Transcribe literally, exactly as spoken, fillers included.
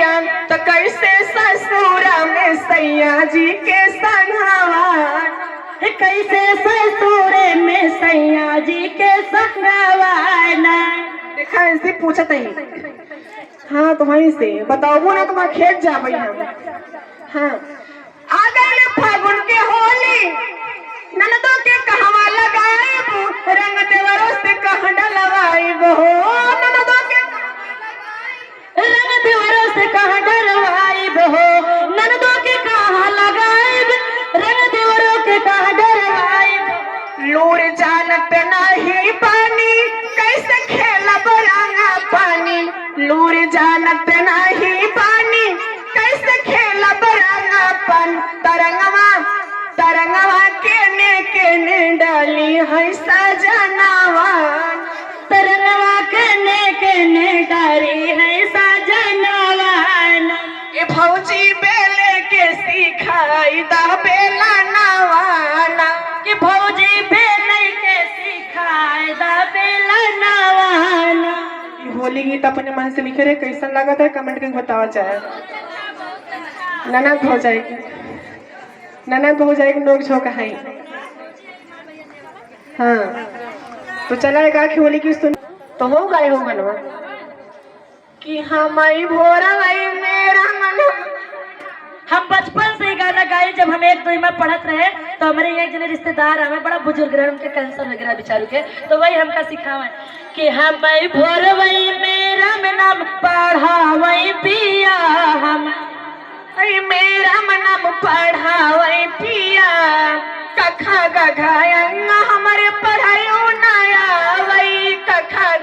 त कैसे ससुरा में सैया जी के संगवा, कैसे ससुरे में सैया जी के संगवा ना। देखा, ऐसे पूछत ही। हाँ, तो वहीं से बताओ ना, तुम्हारा खेत जाबे हम। हाँ, आ गइल फागुन के होली, ननदो के कहवा लगाइब, रंग देवरो से कहाँ डलवाइब हो, ननदो के रंग देवरो से कहाँ डलवाइब हो, ननदो के कहाँ लगाइब, रंग देवरो के कहाँ डलवाइब। लूर जानत नाही पानी, कैसे खेलब रंगा पानी, लूर जानत नाही पानी, कैसे खेलब रंगा पानी। तरंगवा, तरंगवा केने केने डाली है सजनवा, तरंगवा केने केने डाली है सजनवा। ए भौजी बेले के सिखाई दा बेलनवा ना। कि भौजी बेले के सिखाई दा बेलनवा ना। ई होली गीत अपने मन से लिखे रहे, कैसन लागत है comment करके बतावा चाहे। ननद भौजाई के, ननद भौजाई के नोक झोंक है। हाँ, तो चला एक आखी होली की सुन। तो हो गाए हो मनवा। कि हम आई भोरवई में रंगन। हम बचपन से ही गाना गाई, जब हम एक दुई में पढ़त रहे तो हमरे एक जने रिश्तेदार हमें बड़ा बुजुर्ग रहे, उनके कैंसर वगैरह बेचारू के, तो वही हमका सिखावे कि हम आई भोरवई में राम नाम पढ़ावई पिया, हम आई में राम नाम पढ़ावई पिया, कखा गघा अंगा